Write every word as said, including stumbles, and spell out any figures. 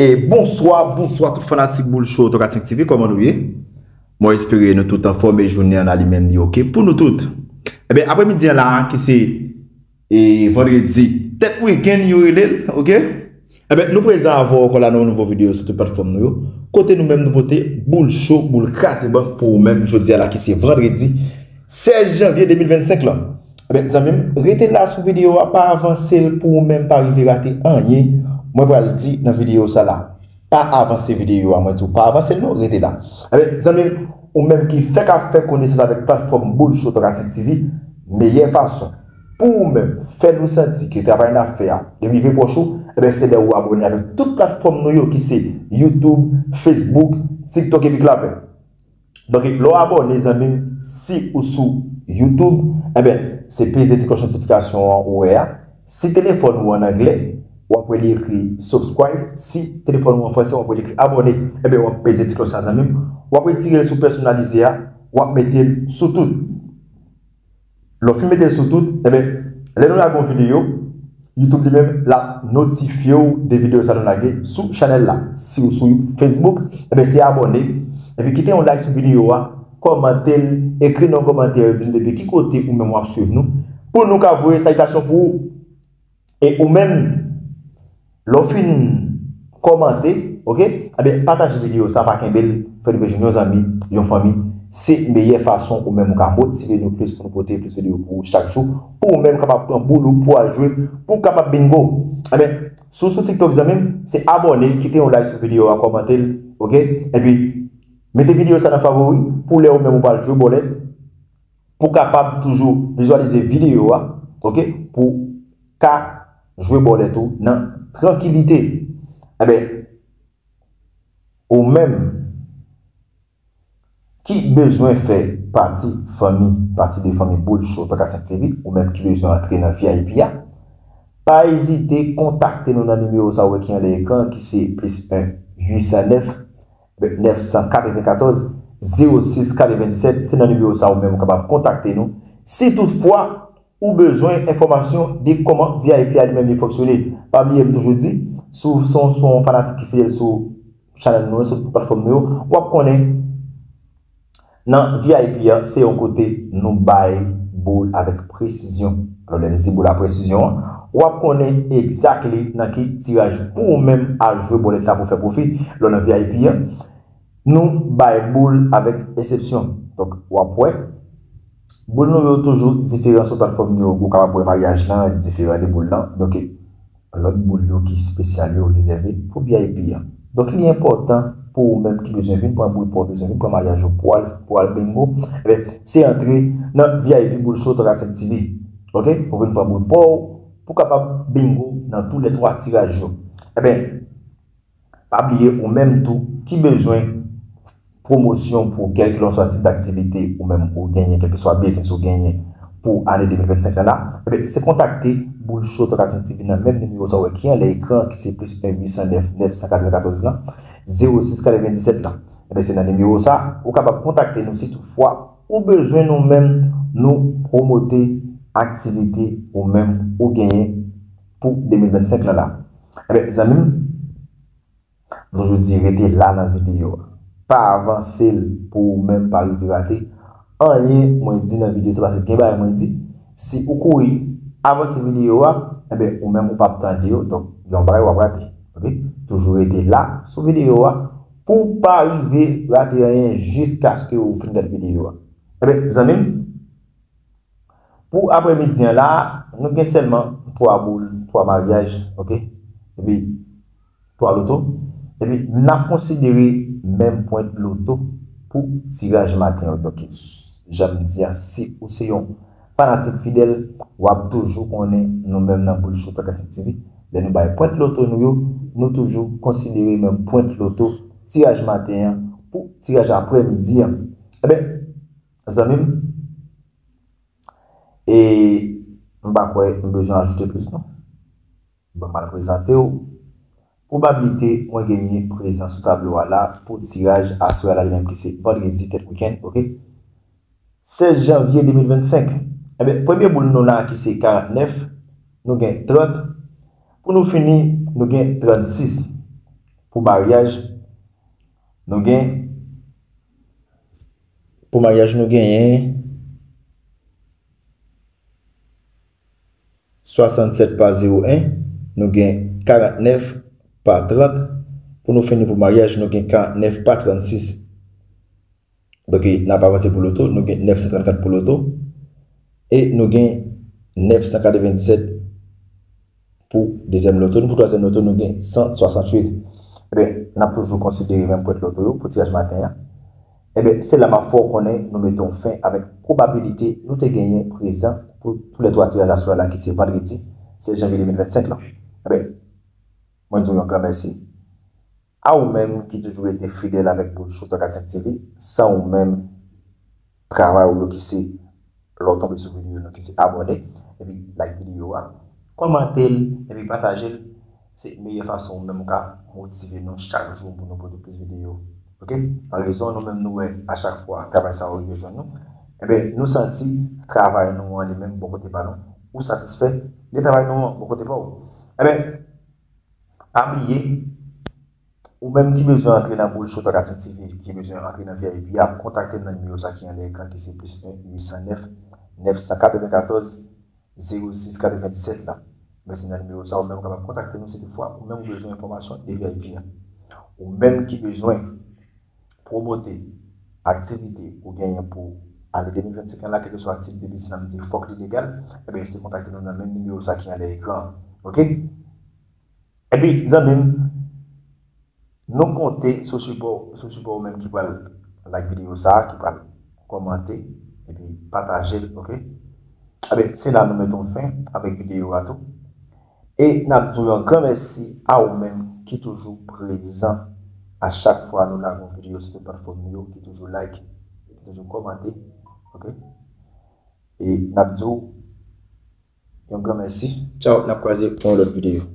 E bonswa, bonswa tout fanatik Boul Show Tokatink T V, kòman nou ye? Mwen espere nou tout anfòm e jounen an li menm li oke pou nou tout. Ebyen, apremidi an la, ki se e vandredi, tèt wikenn yo rele l, oke? Ebyen, nou prezan avè w ankò la nan yon nouvo videyo sou tout platfòm nou yo. Kote nou menm nou pote boul cho, boul kraze bank pou ou menm jodi a la ki se vandredi sèz janvye de mil vennsenk lan. Ebyen, zanmi m, rete la sou videyo a, pa avanse l pou ou menm pa rive rate anyen mwen pral di nan videyo sa la. Pa avanse videyo a, mwen di w pa avanse l non, rete la. Ebyen, zanmi m, ou menm ki fèk ap fè konesans avèk platfòm Boul Show Tokatink T V, meyè fason pou ou menm fè nou santi ke travay n ap fè a li rive pwòch ou, ebyen, se lè ou abòne avèk tout platfòm nou yo ki se YouTube, Facebook, TikTok epi Klapè. Donk, lè w abòne, zanmi m, si ou sou YouTube, ebyen, se peze ti klòch notifikasyon an ou wè a. Si telefòn ou an anglè, w ap wè li ekri subscribe. Si telefòn ou an fransè, w ap wè li ekri abòne. Ebyen, w ap peze ti klòch la, zanmi m. W ap retire l sou pèsonalize a, w ap mete l sou tout. Lè w fin mete l sou tout, ebyen, lè nou lage yon videyo, YouTube li menm, l ap notifye w de videyo sa nou lage sou chanèl la. Si w sou Facebook, ebyen, se abòne. Epi kite yon like sou videyo a, kòmante l, ekri nan yon kòmantè, di n depi ki kote ou menm w ap swiv nou, pou nou ka voye salitasyon pou ou. E ou menm, lè w fin kòmante, oke? Ebyen, pataje videyo sa, pa kenbe l, fè l vin jwenn yon zanmi, yon fanmi. Se meyè fason ou menm ou ka motive nou plis pou nou pote plis videyo pou ou chak jou, pou ou menm kapab pran boul ou pou al jwe, pou w kapab bingo. Ebyen, si w sou TikTok, zanmi m, se abòne, kite yon like sou videyo a, kòmante l, oke? Epi, mete videyo sa nan favori, pou lè ou menm ou pral jwe bòlèt, pou kapab toujou vizyalize videyo a, oke? Pou ka jwe bòlèt ou nan trankilite. Ebyen, ou menm ki bezwen fè pati fanmi, pati de fanmi Boul Show Tokatink T V, ou menm ki bezwen antre nan V I P a, pa ezite kontakte nou nan nimewo sa ou wè ki anlè ekran an, ki se plis en uit san nèf, nèf san katrevenkatòz, zewo sis katrevendiset, se nan nimewo sa ou menm ou kapab kontakte nou. Si toutfwa ou bezwen enfòmasyon de kòman V I P a li menm li fonksyone, pa bliye m toujou di, si w se yon, se yon fanatik ki fidèl sou chanèl nou yo, sou tout platfòm nou yo, w ap konnen nan V I P a, se yon kote nou bay boul avèk presizyon. Alò, lè m di boul a presizyon an, w ap konnen exactly nan ki tiraj pou ou menm al jwe bòlèt la pou fè pwofi. Lè w nan V I P a, nou bay boul avèk eksepsyon. Donk, w ap wè, boul nou yo toujou diferan sou platfòm nou yo. Ou kapab wè maryaj lan diferan de boul lan. Donk, lòt boul yo ki espesyal yo rezève pou V I P an. Donk, li enpòtan pou ou menm ki bezwen vin pran boul pa w, bezwen vin pran maryaj ou pou al, pou al bingo, ebyen, se antre nan V I P Boul Show Tokatink T V. Oke? Pou vin pran boul pa w, pou kapab bingo nan tou lè twa tiraj yo. Ebyen, pa bliye ou menm tou ki bezwen pwomosyon pou kèlkelanswa tip daktivite ou menm ou genyen, kèlkeswa biznis ou genyen pou ane de mil vennsenk lan la, ebyen, se kontakte Boul Show Tokatink T V nan menm nimewo sa w wè ki anlè ekran an, ki se plis en uit san nèf, nèf san katrevenkatòz lan, zewo sis katrevendiset lan. Ebyen, se nan nimewo sa, ou kapab kontakte nou si toutfwa ou bezwen nou menm nou pwomote aktivite ou menm ou genyen pou de mil vennsenk lan la. Ebyen, zanmi m, nou toujou di rete la nan videyo a. Pa avanse l pou ou menm pa rive rate anyen mwen di nan videyo sa, paske gen bagay mwen di, si ou kouri avanse videyo a, ebyen, ou menm ou p ap tande yo, donk, gen yon bagay w ap rate. Oke? Toujou rete la sou videyo a pou w pa rive rate anyen jiskaske ou fin gade videyo a. Ebyen, zanmi m, pou apremidi an la, nou gen sèlman twa boul, twa maryaj, oke? Epi, twa loto. Epi, n ap konsidere menm pwent loto pou tiraj maten an. Donk, jan m di a, si ou se yon fanatik fidèl, w ap toujou konnen nou menm nan Boul Show Tokatink T V. Lè nou bay pwent loto nou yo, nou toujou konsidere menm pwent loto tiraj maten an pou tiraj apremidi an. Ebyen, zanmi m, e m pa kwè m bezwen ajoute plis non. Ban m al prezante w. Pwobablite mwen genyen prezan sou tablo a la pou tiraj aswè a la li menm ki se vandredi tèt wikenn, oke? Sèz janvye de mil vennsenk. Ebyen, premye boul nou la ki se karantnèf, nou gen trant. Pou nou fini, nou gen trannsis. Pou maryaj, nou gen, pou maryaj, nou genyen swasannsèt pa zewo en, nou gen karantnèf pa trant. Pou nou fini pou maryaj, nou gen karantnèf pa trannsis. Donk, n ap avanse pou loto, nou gen nèf san trannkat pou loto. E nou gen nèf san katrevenndisèt pou dezyèm loto. Nou, pou twazyèm loto, nou gen san swasantuit. Ebyen, n ap toujou konsidere menm pwent loto yo pou tiraj maten an. Ebyen, se la m ap fè w konnen nou mete yon fen avèk pwobabilite nou te genyen prezan pou tou lè twa tiraj aswè la ki se vandredi sèz janvye de mil vennsenk lan. Ebyen, mwen di w yon gran mèsi. A ou menm ki toujou rete fidèl avèk Boul Show twa kat senk T V, san ou menm, travay ou yo ki se lè w tonbe sou videyo nou ki se abòne, epi like videyo a, kòmante l, epi pataje l, se meyè fason ou menm ou ka motive nou chak jou pou nou pote plis videyo. Oke? An rezon nou menm nou wè a chak fwa travay sa yo rive jwenn nou, ebyen, nou santi travay nou an li menm bò kote pa nou, ou satisfè de travay nou an bò kote pa w. Ebyen, pa bliye, ou menm ki bezwen antre nan Boul Show twa kat senk T V, ki bezwen antre nan V I P a, kontakte m nan nimewo sa ki anlè ekran ki se plis en uit san nèf nèf san katrevenkatòz zewo sis katrevenndisèt la. Men se nan nimewo sa ou menm ou kapab kontakte nou si toutfwa ou menm ou bezwen enfòmasyon de V I P a. Ou menm ki bezwen pwomote aktivite ou genyen pou ane de mil vennsenk an la, kèlkeswa tip de biznis la, m di fòk li legal, ebyen, se kontakte nou nan menm nimewo sa ki anlè ekran an. Oke? Epi, zanmi m, nou konte sou sipò, sou sipò ou menm ki pral like videyo sa a, ki pral kòmante, epi pataje l, oke? Ebyen, se la nou mete yon fen avèk videyo a tou. E n ap di w yon gran mèsi a ou menm ki toujou prezan a chak fwa nou lage yon videyo sou tout platfòm nou yo, ki toujou like, ki toujou kòmante, oke? E n ap di w yon gran mèsi. Tchaw, n ap kwaze pou yon lòt videyo.